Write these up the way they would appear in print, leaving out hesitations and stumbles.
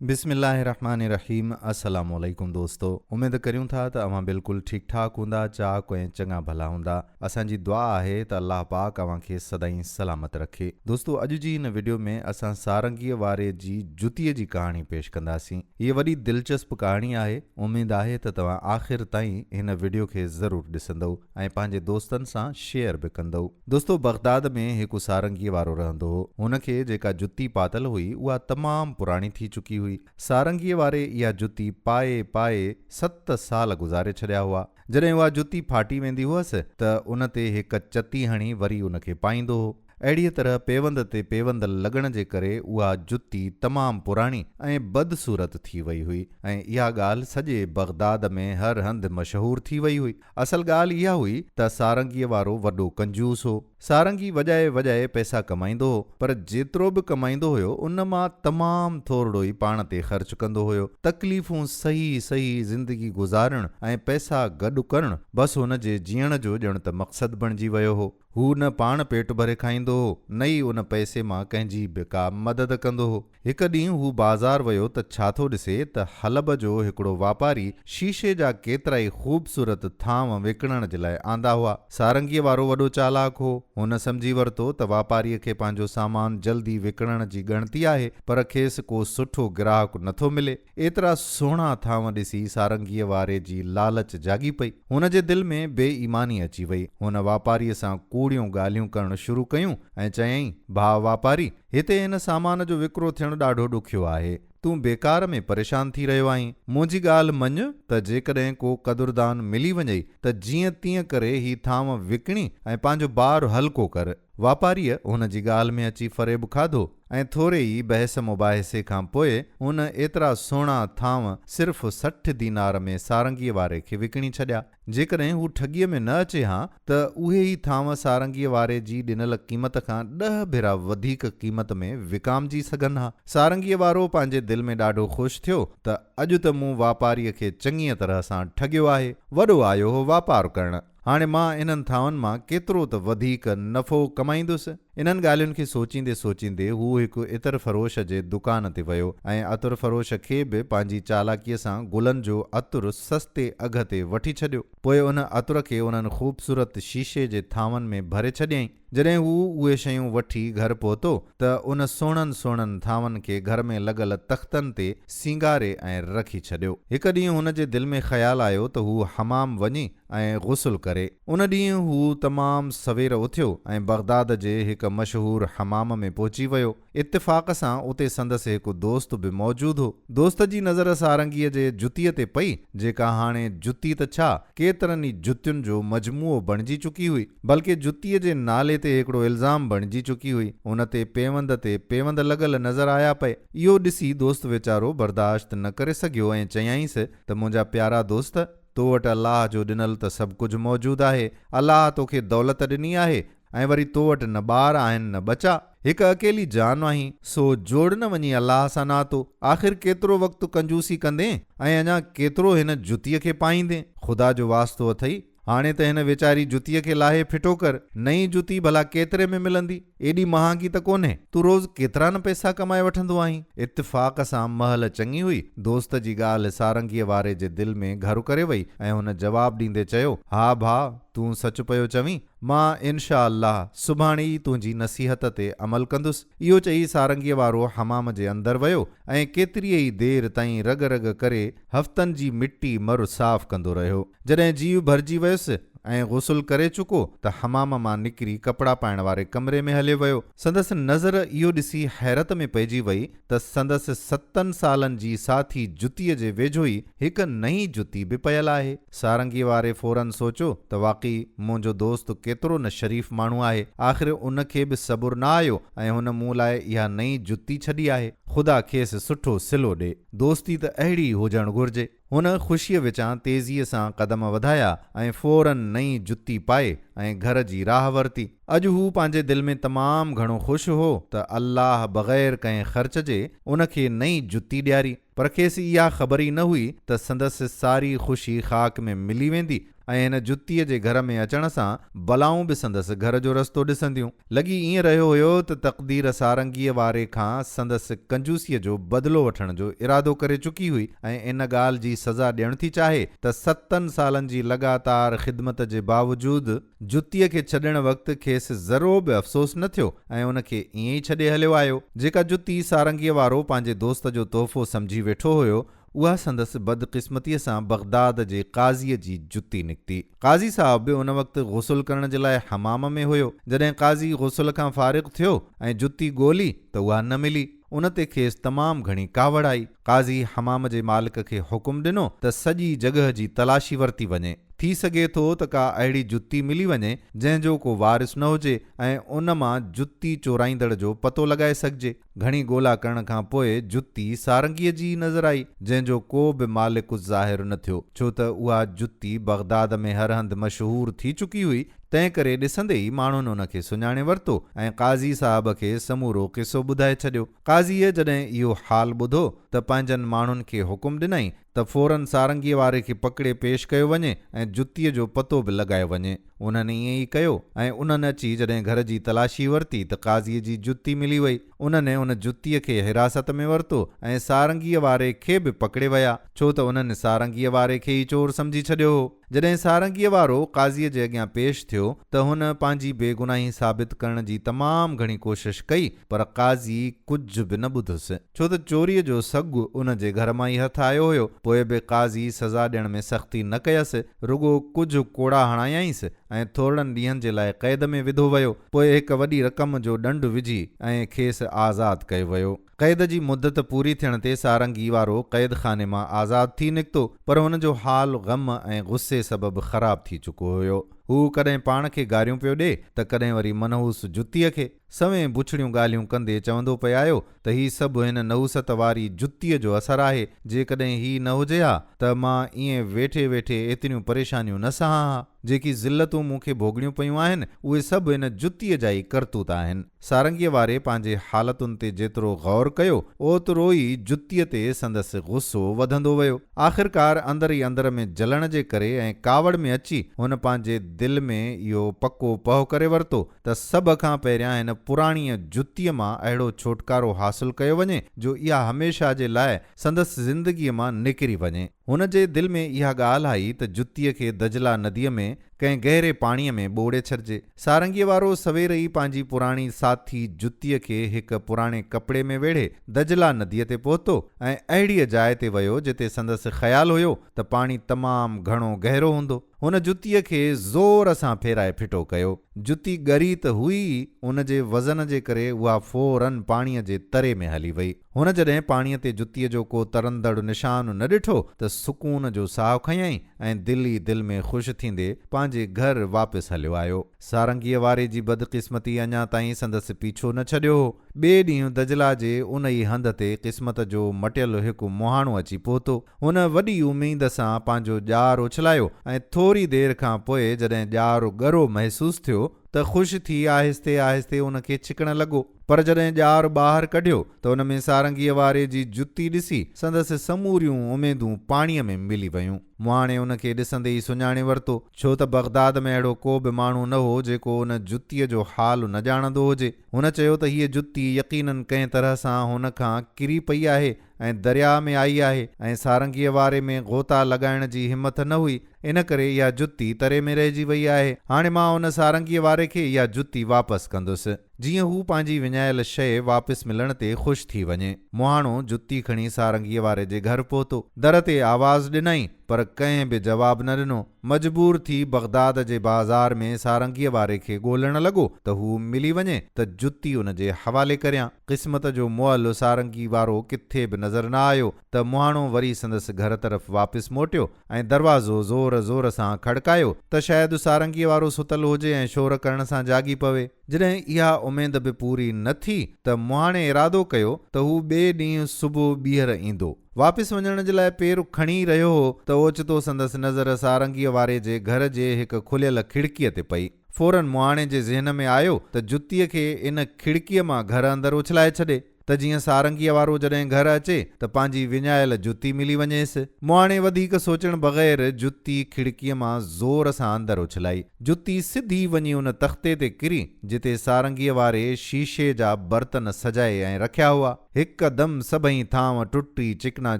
بسم الله الرحمٰن الرحيم السلام عليڪم دوستو اميد ڪريون ٿا ته اوهان بلڪل ٺيڪ ٺاڪ هوندا چاڪ ۽ چڱا ڀلا هوندا اسان جي دعا آهي ته الله پاڪ اوهان کي سدائين سلامت رکي دوستو اڄ جي هن وڊيو ۾ اسان سارنگيء واري جي جتيء جي ڪهاڻي پيش ڪنداسين هيء وڏي دلچسپ ڪهاڻي آهي اميد آهي ته توهان آخر تائين هن وڊيو کي ضرور ڏسندؤ ۽ پنهنجي دوستن سان شيئر به ڪندؤ. دوستو بغداد ۾ هڪ سارنگيء وارو رهندو هو. هن کي جيڪا جتي پاتل هئي اها تمام پراڻي ٿي چڪي هئي. سارنگيء واري اها جتي پائي پائي ست سال گذاري ڇڏيا هئا. جڏهن اها جتي ڦاٽي ويندي هئس ته ان تي هڪ چتي هڻي وري ان کي پائيندو هو. اهڙيء طرح پيوند تي پيوند لڳڻ جي ڪري اها جتي تمام پراڻي ۽ بدصورت ٿي وئي هئي ۽ اها ڳالهه سڄي بغداد ۾ هر هنڌ مشهور ٿي وئي هئي. اصل ڳالهه اها هئي ته سارنگيء وارو وڏو ڪنجوس هو. سارنگي وڄائي وڄائي پئسا ڪمائيندو هو، پر جيترو به ڪمائيندو هيو، ان مان تمام ٿورڙو ئي پاڻ تي خرچ ڪندو هيو. تڪليفون سهي سهي زندگي گذارڻ ۽ پئسا گڏ ڪرڻ بس هن جي جيئڻ جو ڄڻ ته مقصد بڻجي ويو هو. هو نه پاڻ پيٽ ڀري کائيندو هو، نه ئي ان پئسي مان ڪنهن جي به ڪا مدد ڪندو هو. هڪ ڏينهن هو بازار ويو ته ڇا ٿو ڏسي ته حلب جو هڪڙو واپاري شيشي جا ڪيترائي خوبصورت ٿانو وڪڻڻ جي لاء آندا هئا. سارنگيء وارو وڏو چالاڪ هو. هن سمجهي ورتو ته واپاريء کي پنهنجو سامان جلدي وڪڻڻ جي ڳڻتي آهي، پر کيس ڪو سٺو گراهڪ نٿو ملي. ايترا سهڻا ٿانو ڏسي سارنگيء واري جي لالچ جاڳي پئي. هن جي دل ۾ بي ايماني اچي وئي. هن واپاريء سان ڪوڙيون ڳالهيون ڪرڻ شروع ڪيون ۽ چيائين، ڀاء واپاري! هتي هن سامان جو وڪرو ٿيڻ ڏاڍو ڏکيو آهي. تون بيڪار ۾ پريشان ٿي رهيو آهين. منهنجي ڳالهه مڃ ته جيڪڏهن ڪو قدردان ملي وڃئي ته جيئن تيئن ڪري هي ٿانو وڪڻي ۽ پنهنجو بار هلڪو ڪر. واپاريء هن جي ڳالهه ۾ اچي فريب کاڌو ۽ ٿوري ئي بحث مباحثي کان پوء هن ايترا سهڻا ٿانو صرف 60 دينار ۾ سارنگيء واري کي وڪڻي ڇڏيا. جيڪڏهن هو ٺڳيء ۾ نه اچي ها ته اهي ئي ٿانو سارنگيء واري جي ڏنل قيمت کان ڏهه ڀيرا وڌيڪ قيمت ۾ وڪامجي سگهن ها. سارنگيء وارو پنهنجي دل ۾ ڏاڍو خوش ٿيو ته اڄ ته مون واپاريء کي چڱيء طرح سان ٺڳيو آهي. وڏو آيو هو واپار ڪرڻ. هاڻي مان انهن ٿانون مان ڪيترو ته وڌيڪ نفعو ڪمائيندس. انهن ڳالهين کي سوچيندي سوچيندي هو هڪ عطر فروش جي دڪان تي ويو ۽ عطر فروش کي به پنهنجي چالاڪيء سان گلن جو عطر سستي اگهه تي وٺي ڇڏيو. پوء ان عطر کي انهن خوبصورت شيشي جي ٿانون ۾ ڀري ڇڏيائين. جڏهن هو اهي شيون وٺي گهر پهتو ته ان سهڻن سهڻن ٿانون کي گهر ۾ لڳل تختن تي سينگاري ۽ رکي ڇڏيو. هڪ ڏينهن هن جي دل ۾ خيال آيو ته هو حمام وڃي ۽ غسل ڪري. ان ڏينهن هو تمام سوير اٿيو ۽ بغداد جي هڪ مشهور حمام ۾ پهچي ويو. اتفاق سان اتي سندس هڪ دوست به موجود هو. دوست جي نظر سارنگيء جي جتيء تي پئي، جيڪا هاڻي جتي ته ڇا، ڪيترن ئي جتين جو مجموعو بڻجي چڪي هئي. بلڪه جتيء جي نالي تي هڪڙو الزام بڻجي چڪي هئي. ان تي پيوند تي پيوند لڳل نظر آيا پئي. اهو ڏسي دوست ويچارو برداشت نه ڪري سگهيو ۽ چيائينس ته منهنجا پيارا دوست! تو وٽ الله جو ڏنل ته سڀ ڪجهه موجود آهي. الله توکي دولت ڏني آهي ۽ وري تو وٽ نه ٻار آهن نه ٻچا. هڪ اڪيلي جان آهين، سو جوڙ نه وڃي الله سان ناتو. آخر ڪيترو وقت ڪنجوسي ڪندين ۽ اڃا ڪيترو هن جتيء کي پائيندين؟ خدا جو واسطو اٿئي، هاڻي ته هن ويچاري جتيء کي لاهي ڦٽو ڪر. نئين جتي ڀلا ڪيتري ۾ ملندي؟ ايڏي مهانگي ته ڪونهي. تون روز ڪيترا نه پئسا ڪمائي وٺندو آهين. اتفاق سان مهل چڱي هئي. دوست جي ڳالهه سارنگيء واري جي دل ۾ گهر ڪري وئي ۽ هن جواب ڏيندي چيو، ها ڀاء، تون سچ پيو چوين. مان انشاء الله سڀاڻي ئي تنهنجي نصيحت تي عمل ڪندس. اهو چئي سارنگيء وارو حمام جي اندر ويو ۽ ڪيتريء ئي دير تائين رڳ رڳ ڪري هفتن جي مٽي مر صاف ڪندو رهيو. جڏهن جيء ڀرجي ويس ۽ غسل ڪري چڪو ته حمام مان نڪري ڪپڙا پائڻ واري ڪمري ۾ هليو ويو. سندس نظر اهو ڏسي حيرت ۾ پئجي وئي ته سندس ستن سالن جي ساٿي جتيء جي ويجهو ئي هڪ نئين جتي به پيل آهي. سارنگيء واري فوراً سوچيو ته واقعي منهنجو دوست ڪيترو نه شريف ماڻهو آهي. آخر ان کي به صبر نه آيو ۽ هن مون لاء اها نئين جتي ڇڏي آهي. خدا کيس سٺو صلو ڏي. دوستي ته اهڙي ئي هجڻ گهرجي. هن خوشيء وچان تيزيء سان قدم وڌايا ۽ فوراً نئين جتي پائي ۽ گهر جي راهه ورتي. اڄ هو پنهنجي دل ۾ تمام گهڻو خوش هو ته الله بغير ڪنهن خرچ جي ان کي نئين جتي ڏياري. پر کيس اها خبر ئي نه هئي ته سندس ساري خوشي خاڪ ۾ ملي ويندي. ۽ هن جتيء جي گهر ۾ اچڻ سان بلائون به سندس گهر جو رستو ڏسنديون. لڳي ائين رهيو هيو ته تقدير سارنگيء واري کان سندس ڪنجوسيء جو بدلو وٺڻ جو ارادو ڪري چڪي هئي ۽ ان ڳالهه جي سزا ڏيڻ ٿي چاهي ته ستن سالن جي لڳاتار خدمت جي باوجود جتيء کي ڇڏڻ وقت کيس ذرو به افسوس نه ٿيو ۽ ان کي ائين ئي ڇڏي هليو آيو. جيڪا جتي سارنگيء وارو پنهنجي دوست جو تحفو سمجهي ويٺو هيو، اها سندس بدقسمتيء سان بغداد جي قاضيء جي جتي نڪتي. قاضي صاحب به ان وقت غسل ڪرڻ جي لاء حمام ۾ هيو. جڏهن قاضي غسل کان فارغ ٿيو ۽ جتي ڳولي ته اها نه ملي. ان تي کيس تمام گهڻي ڪاوڙ آئي. قاضي حمام جي مالڪ کي حڪم ڏنو ته سڄي جڳهه جي تلاشي ورتي وڃي. ٿي سگهي ٿو ته ڪا اهڙي جتي ملي وڃي جنهن جو ڪو وارث نه هجي ۽ ان مان جتي چورائيندڙ جو پتو لڳائي سگهجي. گهڻي ڳولا ڪرڻ کان پوء جتي سارنگيء جي ئي نظر آئي، جنهن جو ڪو به مالڪ ظاهر نه ٿيو، ڇو ته اها جتي بغداد ۾ هر هنڌ مشهور ٿي چڪي هئي، تنهن ڪري ڏسندي ئي ماڻهن ان کي سڃاڻي ورتو ۽ قاضي صاحب کي سمورو قصو ٻڌائي ڇڏيو. قاضيء جڏهن اهو حال ٻڌو ته پنهنجن ماڻهن کي حڪم ڏنائين ته فوراً سارنگيء واري کي پڪڙي پيش ڪيو وڃي ۽ جتيء جو پتو به لڳايو وڃي. انهن ائين ئي ڪيو ۽ انهن اچي جڏهن گهر جي تلاشي ورتي ته قاضيء جي جتي ملي وئي. انهن ان جتيء کي حراست ۾ ورتو ۽ سارنگيء واري کي به پڪڙي ويا، ڇو ته انهن سارنگيء واري کي ئي چور سمجهي ڇڏيو هو. جڏهن سارنگيء وارو قاضيء جي اڳيان پيش ٿيو ته هن پنهنجي بيگناهي ثابت ڪرڻ جي تمام گهڻي ڪوشش ڪئي پر قاضي ڪجهه به نه ٻڌس. ڇو ته چوريء جو سڳ ان جي گهر مان ئي هٿ آيو هيو. پوء به قاضي سزا ڏيڻ ۾ سختي نه ڪيس، رڳو ڪجهه ڪوڙا هڻايائينس ۽ ٿورڙن ڏينهن جي لاء قيد ۾ وڌو ويو. پوء هڪ وڏي رقم جو ڏنڊ وجهي ۽ کيس آزاد ڪيو ويو. قيد جي مدت پوري ٿيڻ تي سارنگي وارو قيد خاني مان آزاد ٿي نڪتو، پر هن جو حال غم ۽ غصي سبب خراب ٿي چڪو هيو. هو ڪڏهن پاڻ کي گاريون پيو ڏئي ته ڪڏهن وري منحوس جتيء کي. سوين بڇڙيون ڳالهيون ڪندي چوندو پئي آيو ته هي سڀ هن نحوست واري جتيء جو اثر آهي، جيڪڏهن هي نه هجي ها ته مان ائين ويٺي ويٺي ايتريون پريشانيون نه سهان ها. جيڪي ذلتون مون کي ڀوڳڻيون پيون آهن، اهي سڀ هن جتيء جا ئي ڪرتوت آهن. سارنگيء واري پنهنجي حالتن تي جيترو غور ڪيو، اوترو ئي جتيء تي سندس غصو وڌندو ويو. آخرڪار اندر ئي اندر ۾ جلڻ جي ڪري ۽ ڪاوڙ ۾ اچي هن پنهنجي دل ۾ اهو پڪو پهه ڪري ورتو ته سڀ کان پهريان هن پراڻيء جتيء مان اهڙو ڇوٽڪارو حاصل ڪيو وڃي جو اها هميشه جي لاء سندس زندگيء مان نڪري وڃي. هن جي دل ۾ اها ڳالهه آئي ته جتيء کي دجله نديء ۾ ڪنهن گهري پاڻيء ۾ ٻوڙي ڇڏجي. سارنگيء وارو سوير ئي پنهنجي پراڻي ساٿي جتيء کي هڪ پراڻي ڪپڙي ۾ ويڙهي دجله نديء تي پهتو ۽ اهڙيء جاء تي ويو جتي سندس خيال هيو ته پاڻي تمام گهڻو گهرو هوندو. هن جتيء کي زور سان ڦيرائي ڦٽو ڪيو. جتي ڳري ته هئي ئي، ان جي وزن جي ڪري اها فوراً پاڻيء جي تري ۾ هلي وئي. هن جڏهن پاڻيء تي جتيء جو ڪو ترندڙ نشان نه ڏٺو ته سڪون جو ساهه کنيائين ۽ دل ئي دل ۾ خوش ٿيندي پنهنجي گهر واپس هليو آيو. سارنگيء واري جي بدقسمتي اڃا تائين سندس پيڇو نه ڇڏيو هو. ٻئي ڏينهن دجله جي ان ئي هنڌ تي قسمت جو مٽيل هڪ مهاڻو اچي پهتو. هن وڏي اميد سان پنهنجو ڄار اڇلايو ۽ ٿوري دير کان پوء جڏهن ڄار ڳرو محسوس ٿيو ته خوش ٿي آهستي آهستي ان کي ڇڪڻ لڳو. پر جڏهن ڄار ٻاهر ڪڍيو ته ان ۾ سارنگيء واري جي جتي ڏسي سندس سموريون اميدون پاڻيء ۾ ملي ويون. مهاڻي ان کي ڏسندي ئي سڃاڻي ورتو، ڇو ته بغداد ۾ اهڙو ڪو به ماڻهو نه هو جيڪو ان جتيء جو حال نه ڄاڻندو هجي. هن چيو ته هيء جتي يقيناً ڪنهن طرح سان هن کان ڪري پئي آهي ۽ درياء ۾ آئي آهي ۽ سارنگيء واري ۾ غوطا لڳائڻ جي همٿ نه هئي، ان ڪري اها جتي تري ۾ رهجي وئي آهي. هاڻي مان ان سارنگيء واري کي اها جتي واپس ڪندس. جيئن هو پنهنجي وڃايل شيء واپس ملڻ تي خوش ٿي وڃي. مهاڻو جتي کڻي سارنگيء واري جي گهر پهتو. در تي آواز ڏنائين، پر ڪنهن به جواب نه ڏنو. مجبور ٿي بغداد جي بازار ۾ سارنگيء واري کي ڳولڻ لڳو ته هو ملي وڃي ته جتي ان جي حوالي ڪريان. قسمت جو مئل سارنگي وارو ڪٿي به نظر نه آيو ته مهاڻو وري سندس گهر طرف واپس موٽيو ۽ دروازو زور زور سان کڙڪايو ته شايد سارنگيء وارو ستل هجي ۽ شور ڪرڻ سان جاڳي پوي. جڏهن اها اميد به پوري نه ٿي ته مهاڻي ارادو ڪيو ته هو ٻئي ڏينهن صبح ٻيهر ايندو. واپس وڃڻ جي لاء پير کڻي ئي رهيو هو ته اوچتو سندس نظر سارنگيء واري جي گهر جي هڪ کليل کڙڪيء تي پئي. فوراً مهاڻي جي ذهن ۾ آيو ته جتيء کي ان کڙڪيء مان گهر اندر اڇلائي ڇڏي. ته جيئن سارنگيء وارو جڏهن گهر اچي ته پنهنجي وڃايل جتي ملي وڃيس. مهاڻي وڌيڪ سوچڻ بغير جتي کڙڪيء مان زور سان اندر اڇلائي. جتي سڌي وڃي ان تختي تي ڪري، جتي سارنگيء واري شيشي جا برتن سجائي ۽ رکيا هئا. هڪدم سڀئي ٿانو ٽٽي چڪنا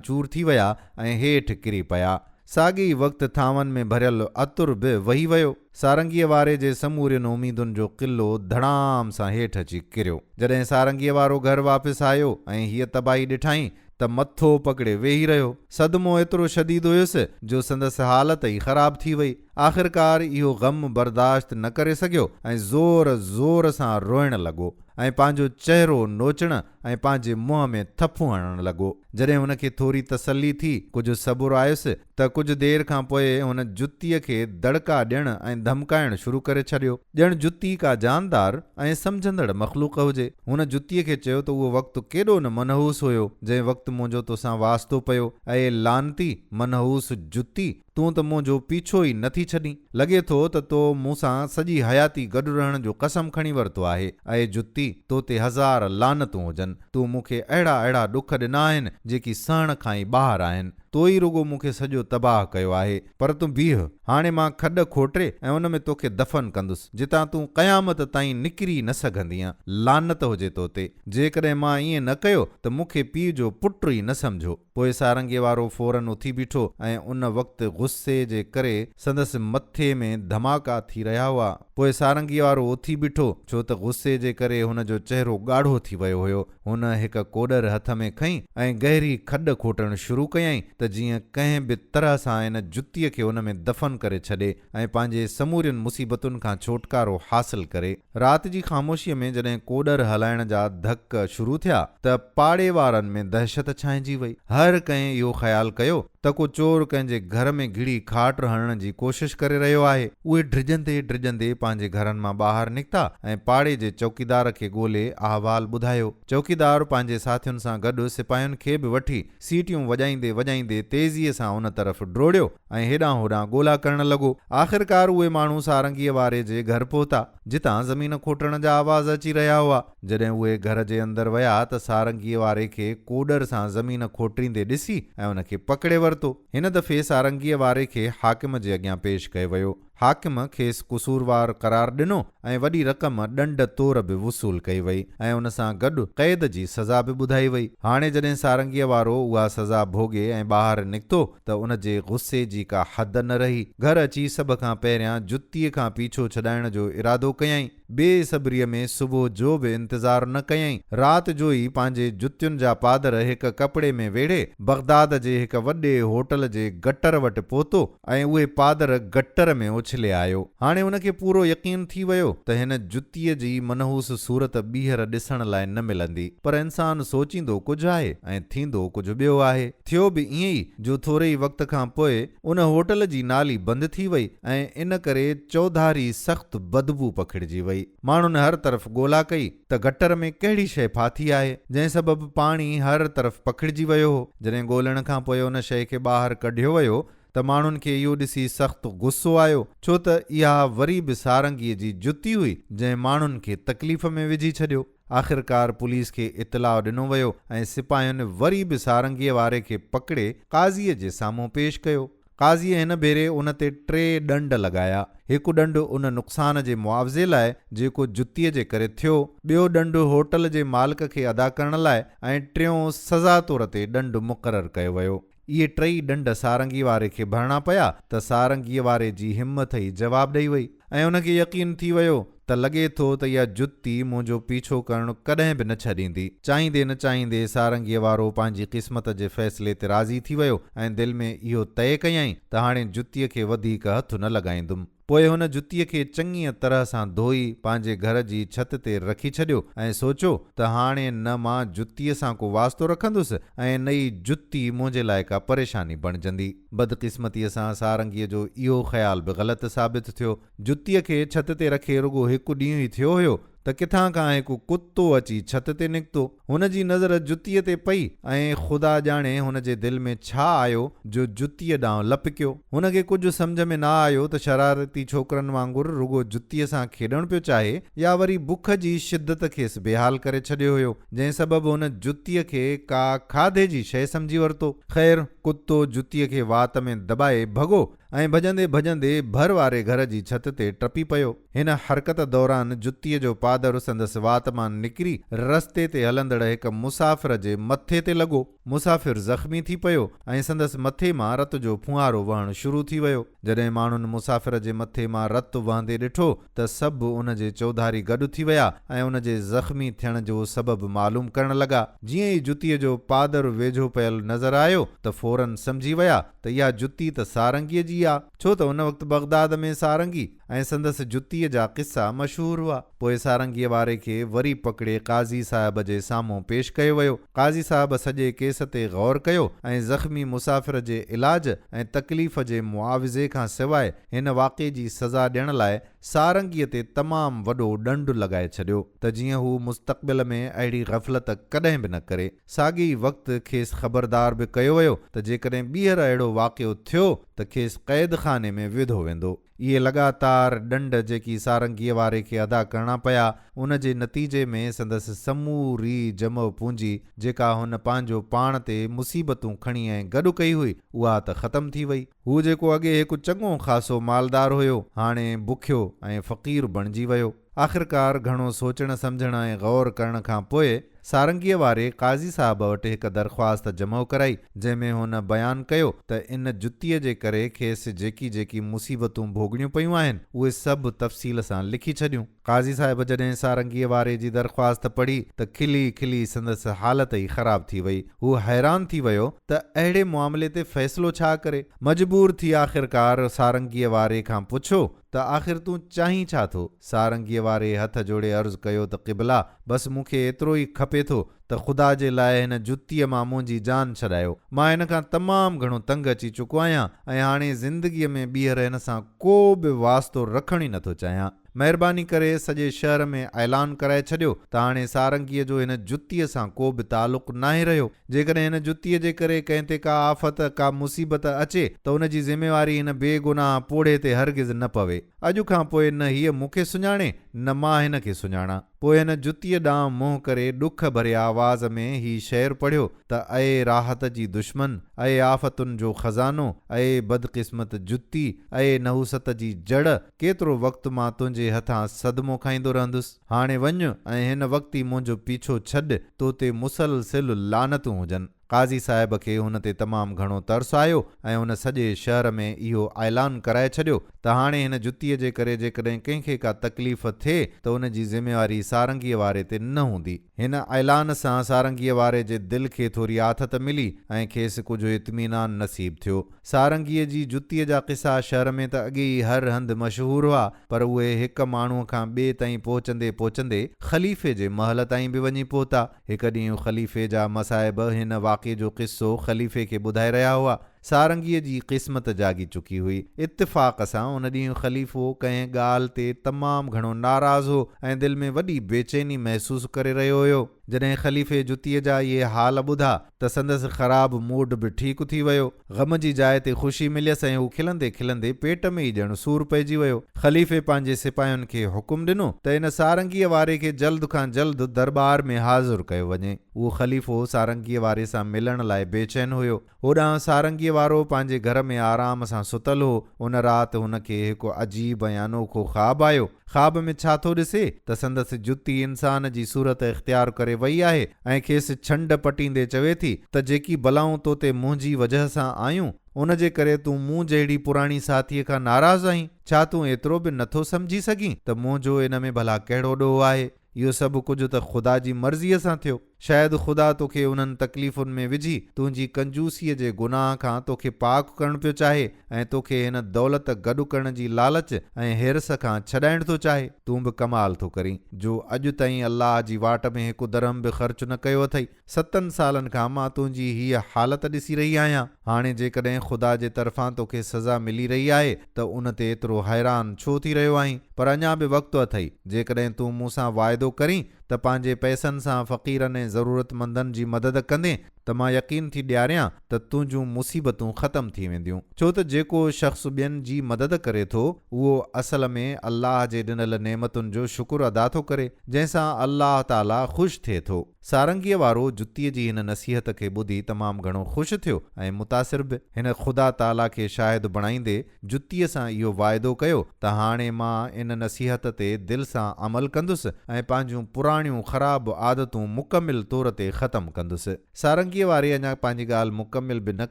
چور ٿي ويا ۽ هيٺ ڪري پيا. ساڳئي ئي وقت ٿانون ۾ ڀريل عطر به وهي ويو. سارنگيء واري جي سمورين اميدن جو قلعو ڌڙام سان هيٺ اچي ڪريو. جڏهن سارنگيء وارو گهر واپس آيو ۽ هيء تباهي ڏٺائين ته مٿو پڪڙي ويهي رهيو. صدمو ايترو شديد هيس جو سندس حالت ئي خراب ٿي وئي. آخرڪار اهو غم برداشت نه ڪري سگهيو ۽ زور زور سان روئڻ لڳو ۽ پنهنجو چهرو نوچڻ ۽ پنهنجي منهن ۾ ٿڦون هڻڻ لڳو. جڏهن هن کي ٿوري تسلي ٿي، ڪجهه صبر آيس ته ڪجهه دير کان پوء هن جتيء کي دڙڪا ڏيڻ ۽ ڌمڪائڻ شروع ڪري ڇڏيو. ڄڻ جتي ڪا جاندار ۽ سمجهندڙ مخلوق هجي. هن جتيء کي چيو ته اهو وقت ڪيڏو نه منحوس هيو، جنهن وقت منهنجو توسان واسطو پيو. اي لعنتي، منحوس جتي! تون ته منهنجو پيڇو ئي نه ٿي ڇڏين. لڳي ٿو ته تو مون سان سڄي حياتي گڏ رهڻ جو قسم کڻي ورتو آهي. اي جتي، تو تي هزار لعنتون هجن. تون مون کي اهڙا اهڙا ڏک ڏنا آهن، جيڪي سهڻ کان ئي ٻاهر آهن. تو ئي رڳو مون کي سڄو تباهه ڪيو آهي. پر تون بيهه. هاڻي مان کڏ کوٽي ۽ ان ۾ توکي دفن ڪندس، جتان تون قيامت تائين نڪري نه سگهندينء. لعنت هجي تو تي. جيڪڏهن مان ائين نه ڪيو ته مون کي پيء جو پٽ ئي نه سمجهو. پوء سارنگيء وارو فوراً اٿي بيٺو ۽ ان وقت غصي جي ڪري سندس مٿي ۾ ڌماڪا ٿي رهيا هئا. پوء سارنگيء وارو اٿي بيٺو، ڇو ته غصي جي ڪري هن جو چهرو ڳاڙهو ٿي ويو هيو. هن هڪ ڪوڏر هٿ ۾ کنئي ۽ گهري کڏ کوٽڻ شروع ڪيائين ته جيئن ڪنهن به طرح سان ان جتيء کي ان ۾ دفن ڪري ڇڏي ۽ پنهنجي سمورين مصيبتن کان ڇوٽڪارو حاصل ڪري. رات جي خاموشيء ۾ جڏهن ڪوڏر هلائڻ جا ڌڪ شروع ٿيا ته پاڙي وارن ۾ دهشت ڇانئجي وئي. هر ڪنهن اهو خيال ڪيو ته ڪو چور ڪنهن جي گهر ۾ گهڙي کاٽ هڻڻ جي ڪوشش ڪري رهيو آهي. اهي ڊڄندي ڊڄندي پنهنجي گهرن مان ٻاهر نڪتا ۽ پاڙي جي چوڪيدار کي ڳولي احوال ٻڌايو. چوڪيدار پنهنجي ساٿين سان گڏ سپاهين کي به وٺي سيٽيون وڄائيندي وڄائيندي تيزيء سان ان طرف ڊوڙيو ۽ هيڏانهن هوڏانهن ڳولا ڪرڻ لڳو. آخرڪار اهي ماڻهو سارنگيء واري جي گهر پهتا، جتان زمين کوٽڻ جا آواز اچي رهيا هئا. جڏهن اهي گهر جي اندر ويا ته سارنگيء واري کي ڪوڏر سان زمين کوٽريندي ڏسي ۽ ان کي پڪڙي ورتو. هن دفعي سارنگيء واري کي حاڪم جي اڳيان پيش ڪيو ويو. حاڪم کيس قصوروار قرار ڏنو ۽ وڏي رقم ڏنڊ طور به وصول ڪئي وئي ۽ ان سان گڏ قيد جي سزا به ٻڌائي وئي. هاڻي جڏهن سارنگيء وارو اها سزا ڀوڳي ۽ ٻاهر نڪتو ته ان جي غصي جي ڪا حد نه رهي. گهر اچي سڀ کان پهريان جتيء کان پيڇو ڇڏائڻ جو ارادو ڪيائين. بي صبريء ۾ صبح جو به انتظار نه ڪيائين. رات جو ئي پنهنجي جتين جا پادر هڪ ڪپڙي ۾ ويڙهي، بغداد جي هڪ وڏي هوٽل جي گٽر وٽ پهتو ۽ اهي پادر گٽر ۾ اڇلي آيو. هاڻي هن کي پورو يقين ٿي ويو ته هن جتيء جي منحوس صورت ٻيهر ڏسڻ لاء نه ملندي. پر انسان سوچيندو ڪجهه آهي ۽ ٿيندو ڪجهه ٻيو آهي. ٿيو به ائين ئي جو ٿوري ئي وقت کان پوء ان هوٽل جي نالي بند ٿي وئي ۽ ان ڪري چوڌاري سخت بدبو پکڙجي وئي. ماڻهن هر طرف ڳولا ڪئي ته گٽر ۾ ڪهڙي شيء ڦاٿي آهي، جنهن سبب پاڻي هر طرف پکڙجي ويو هو. جڏهن ڳولڻ کان پوء ان شيء کي ٻاهر ڪڍيو ويو ته ماڻهن کي اهو ڏسي سخت غصو آيو، ڇو ته اها وري به سارنگيء جي جتي هئي، جنهن ماڻهن کي تڪليف ۾ وجهي ڇڏيو. آخرڪار پوليس کي اطلاع ڏنو ويو ۽ سپاهين وري به سارنگيء واري کي پڪڙي قاضيء جي سامهون پيش ڪيو. قاضيء هن ڀيري ان تي ٽي ڏنڊ لڳايا. هڪ ڏنڊ ان نقصان جي معاوضي لاء جيڪو جتيء جي ڪري ٿيو، ٻيو ڏنڊ هوٽل جي مالڪ کي ادا ڪرڻ لاء ۽ ٽيون سزا طور تي ڏنڊ مقرر ڪيو ويو. اهي ٽئي ڏنڊ سارنگي واري کي ڀرڻا پيا ته سارنگيء واري جي همٿ ئي جواب ڏئي وئي ۽ هن کي يقين ٿي ويو ته لڳي ٿو ته اها جتي منهنجو پيڇو ڪرڻ ڪڏهن به نه ڇڏيندي. چاهيندي نه چاهيندي سارنگيء وارو پنهنجي قسمت جي فيصلي تي راضي ٿي ويو ۽ دل ۾ اهو طئي ڪيائين ته هاڻي جتيء کي وڌيڪ هٿ نه لڳائيندم. پوء هن جتيء کي چڱيء طرح سان ڌوئي پنهنجي گهر جي ڇت تي رکي ڇڏيو ۽ سوچيو ته هاڻي نه مان جتيء سان ڪو واسطو رکندس ۽ نه ئي جتي منهنجي لاء ڪا پريشاني بڻجندي. بدقسمتيء سان سارنگيء جو اهو خيال به غلط ثابت ٿيو. جتيء کي ڇت تي رکي رڳو هڪ ڏينهن ئي ٿيو هيو ته ڪٿان کان هڪ ڪتو اچي ڇت تي نڪتو. هن جي نظر جتيء تي پئي ۽ خدا ڄاڻي هن جي دل ۾ ڇا آيو جو جتيء ڏانهن لپڪيو. هن کي ڪجهه سمجهه ۾ نه آيو ته شرارتي ڇوڪرن وانگر رڳو جتيء سان کيڏڻ پيو چاهي يا وري بک جي شدت کيس بيحال ڪري ڇڏيو هيو، جنهن سبب هن جتيء کي ڪا کاڌي جي شيء سمجهي ورتو. خير، ڪتو جتيء کي وات ۾ دٻائي ڀڳو ۽ ڀڄندي ڀڄندي ڀر واري گهر جي ڇت تي ٽپي پيو. هن حرڪت دوران جتيء جو پادر سندس وات مان نڪري رستي تي هلندڙ هڪ مسافر جي مٿي تي لڳو. مسافر زخمي ٿي پيو ۽ سندس مٿي مان رت جو ڦوهارو وهڻ شروع ٿي ويو. جڏهن ماڻهن مسافر جي مٿي مان رت وهندي ڏٺو ته سڀ ان جي چوڌاري گڏ ٿي ويا ۽ ان جي زخمي ٿيڻ جو سبب معلوم ڪرڻ لڳا. جيئن ئي جتيء جو پادر ويجهو پيل نظر آيو ته فوراً سمجهي ويا ته اها جتي ته سارنگيء جي آ، ڇو ته ان وقت بغداد ۾ سارنگي ۽ سندس جتيء جا قصا مشهور هئا. پوء سارنگيء واري کي وري پڪڙي قاضي صاحب جي سامهون پيش ڪيو ويو. قاضي صاحب سڄي ڪيس تي غور ڪيو ۽ زخمي مسافر جي علاج ۽ تڪليف جي معاوضي کان سواء هن واقعي جي سزا ڏيڻ لاء سارنگيء تي تمام وڏو ڏنڊ لڳائي ڇڏيو ته جيئن هو مستقبل ۾ اهڙي غفلت ڪڏهن به نه ڪري. ساڳئي ئي وقت کيس خبردار به ڪيو ويو ته جيڪڏهن ٻيهر اهڙو واقعو ٿيو ته کيس قيد خاني ۾ وڌو ويندو. اهي لڳاتار ڏنڊ جيڪي سارنگيء واري کي ادا ڪرڻا پيا، ان جي نتيجي ۾ سندس سموري جمع پونجي، جيڪا هن پنهنجو پاڻ تي مصيبتون کڻي ۽ گڏ ڪئي هئي، اها ته ختم ٿي وئي. هو جيڪو اڳي هڪ چڱو خاصو مالدار هيو، هاڻي بکيو ۽ فقير بڻجي ويو. آخرڪار گهڻو سوچڻ سمجهڻ ۽ غور ڪرڻ کان پوء سارنگيء واري قاضي صاحب وٽ هڪ درخواست جمع ڪرائي، جنهن ۾ هن بيان ڪيو ته ان جتيء جي ڪري کيس جيڪي جيڪي مصيبتون ڀوڳڻيون پيون آهن، اهي سڀ تفصيل سان لکي ڇڏيون. قاضي صاحب جڏهن سارنگيء واري جي درخواست پڙهي ته کلي کلي سندس حالت ئي خراب ٿي وئي. هو حيران ٿي ويو ته اهڙي معاملي تي فيصلو ڇا ڪري؟ مجبور ٿي آخرڪار سارنگيء واري کان پڇيو ته آخر تون چاهين ڇا ٿو؟ سارنگيء واري هٿ جوڙي عرض ڪيو ته قبلا! بس مون کي ايترو ئي کپي ٿو ته خدا جي لاء هن جتيء مان منهنجي جان ڇڏايو. مان هن کان تمام گهڻو تنگ اچي چڪو آهيان ۽ هاڻي زندگيء ۾ ٻيهر هن سان ڪو به واسطو رکڻ ئي نٿو چاهيان. مهرباني ڪري سڄي شهر ۾ اعلان ڪرائي ڇڏيو ته هاڻي سارنگيء جو هن جتيء سان ڪو به تعلق ناهي رهيو. جيڪڏهن هن جتيء جي ڪري ڪنهن تي ڪا آفت، ڪا مصيبت اچي ته ان جي ذميواري هن بي گناهه پوڙهي تي هرگز نه پوي. اڄ کان پوء نه هيء مون کي سڃاڻي، نه مان هن کي سڃاڻان. پوء هن جتيء ڏانهن منهن ڪري ڏک ڀري آواز ۾ هي شعر پڙهيو ته اي راحت جي دشمن، اي آفتن جو خزانو، اي بدقسمت جتي، اي نحوست جي جڙ، ڪيترو وقت مان تنهنجي هٿان صدمو کائيندو رهندس؟ هاڻي وڃ ۽ هن وقت ئي منهنجو پيڇو ڇڏ، تو تي مسلسل لعنتون هجن. قاضي صاحب کي هن تي تمام گهڻو ترس آيو ۽ هن سڄي شهر ۾ اهو اعلان ڪرائي ڇڏيو ته هاڻي هن جتيء جي ڪري جيڪڏهن ڪنهن کي ڪا تڪليف ٿئي ته ان جي ذميواري سارنگيء واري تي نه هوندي. هن اعلان سان سارنگيء واري جي دل کي ٿوري آٿت ملي ۽ کيس ڪجهه اطمينان نصيب ٿيو. سارنگيء جي جتيء جا قصا شهر ۾ ته اڳي ئي هر هنڌ مشهور هئا، پر اهي هڪ ماڻهوء کان ٻئي تائين پهچندي پهچندي خليفي جي محل تائين به وڃي پهتا. هڪ ڏينهن خليفي جا مصائب هن واقعي جو قصو خليفي کي ٻڌائي رهيا هئا. سارنگيء جي قسمت جاڳي چڪي هئي. اتفاق سان ان ڏينهن خليفو ڪنهن ڳالهه تي تمام گهڻو ناراض هو ۽ دل ۾ وڏي بيچيني محسوس ڪري رهيو هيو. جڏهن خليفي جتيء جا اهي حال ٻڌا ته سندس خراب موڊ به ٺيڪ ٿي ويو. غم جي جاء تي خوشي مليس ۽ هو کلندي کلندي پيٽ ۾ ئي ڄڻ سور پئجي ويو. خليفي پنهنجي سپاهين کي حڪم ڏنو ته ان سارنگيء واري کي جلد کان جلد درٻار ۾ حاضر ڪيو وڃي. اهو خليفو سارنگيء واري سان ملڻ لاء بيچين هيو. هوڏانهن سارنگيء وارو پنهنجي گهر ۾ آرام سان ستل هو. ان رات هن کي هڪ عجيب ۽ انوکو خواب آيو. خواب ۾ ڇا ٿو ڏسي ته سندس جتي انسان جي صورت اختيار ڪري وئي آهي ۽ کيس ڇنڊ پٽيندي چوي ٿي ته جيڪي بلائون تو تي منهنجي وجهه سان آيون، ان جي ڪري تون مون جهڙي پراڻي ساٿيء کان ناراض آهين. ڇا تون ايترو به نٿو سمجهي سگهين ته منهنجو ان ۾ ڀلا ڪهڙو ڏوهه آهي؟ اهو سڀ ڪجهه ته خدا جي مرضيء سان ٿيو. شايد خدا توکي انهن تڪليفن ۾ وجهي تنهنجي ڪنجوسيء جي گناهه کان توکي پاڪ ڪرڻ پيو چاهي ۽ توکي هن دولت گڏ ڪرڻ جي لالچ ۽ حرص کان ڇڏائڻ ٿو چاهي. تون به ڪمال ٿو ڪرين، جو اڄ تائين الله جي واٽ ۾ هڪ درهم به خرچ نه ڪيو اٿئي. ستن سالن کان مان تنهنجي هيء حالت ڏسي رهي آهيان. هاڻي جيڪڏهن خدا جي طرفان توکي سزا ملي رهي آهي ته ان تي ايترو حيران ڇو ٿي رهيو آهين؟ پر اڃا به وقت اٿئي. جيڪڏهن تون مون سان واعدو ڪرين ته پنهنجي پئسن سان فقيرن ۽ ضرورتمندن جي مدد ڪندين ته مان يقين ٿي ڏياريان ته تنهنجون مصيبتون ختم ٿي وينديون. ڇو ته جيڪو شخص ٻين جي مدد ڪري ٿو، اهو اصل ۾ الله جي ڏنل نعمتن جو شڪر ادا ٿو ڪري، جنهن سان الله تعاليٰ خوش ٿئي ٿو. سارنگيء وارو جتيء جي هن نصيحت کي ٻڌي تمام گهڻو خوش ٿيو ۽ متاثر به. هن خدا تعاليٰ کي شاهد بڻائيندي جتيء سان اهو واعدو ڪيو ته هاڻي مان ان نصيحت تي دل سان عمل ڪندس ۽ پنهنجون پراڻيون خراب عادتون مڪمل طور تي ختم ڪندس. سارنگيء واري اڃا پنهنجي ڳالهه مڪمل به نه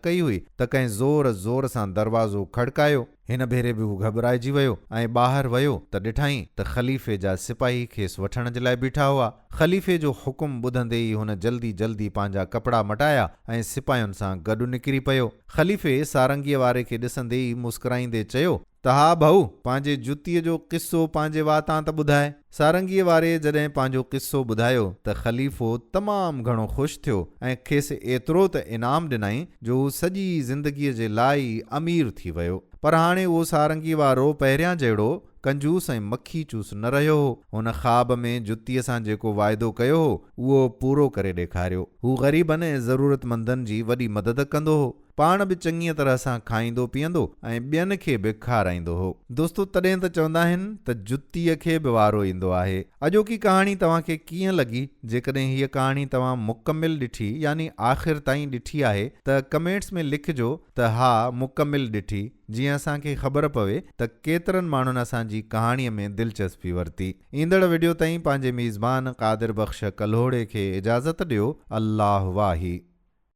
ڪئي هئي ته ڪنهن زور زور سان دروازو کڙڪايو. هن ڀيري به هو گهٻرائجي ويو ۽ ٻاهر ويو ته ڏٺائين ته خليفي جا سپاهي کيس وٺڻ جي لاء بيٺا هئا. خليفي جو حڪم ٻڌندي ئي هن جلدي جلدي پنهنجا ڪپڙا مٽايا ۽ سپاهين سان گڏ نڪري پيو. خليفي سارنگيء واري کي ڏسندي ئي مسڪرائيندي چيو ته ها ڀائو، پنهنجي جتيء جو قصو پنهنجي واتان ته ٻڌاء. سارنگيء واري جڏهن پنهنجو قصو ٻڌايو ته خليفو تمام گهڻو خوش ٿيو ۽ کيس ايترو ته انعام ڏنائين جو هو سڄي زندگيء جي لاء ئي امير ٿي ويو. پر هاڻي اهو سارنگي وارو پهريان جهڙو ڪنجوس ۽ مکي چوس نه رهيو هو. هن خواب ۾ جتيء سان جيڪو واعدو ڪيو هو، اهو پورو ڪري ڏيکاريو. هو غريبن ۽ ضرورتمندن جي وڏي مدد ڪندو هو. پاڻ به چڱيء طرح سان کائيندو پيئندو ۽ ٻين کي به کارائيندو هو. دوستو تڏهن ته چوندا آهن ته جتيء کي به وارو ايندو آهي. اڄوڪي ڪهاڻي توهان کي ڪيئن لڳي؟ جيڪڏهن هيء ڪهاڻي توهان مڪمل ڏٺي يعني آخر تائين ڏٺي آهي ته ڪمينٽس ۾ لکجو ته ها مڪمل ڏٺي جيئن اسان کي خبر پوي ته ڪيترن ماڻهن اسان جي ڪهاڻيء ۾ دلچسپي ورتي. ايندڙ وڊيو تائين پنهنجي ميزبان قادر بخش ڪلهوڙي کي اجازت ڏيو. الله واهي.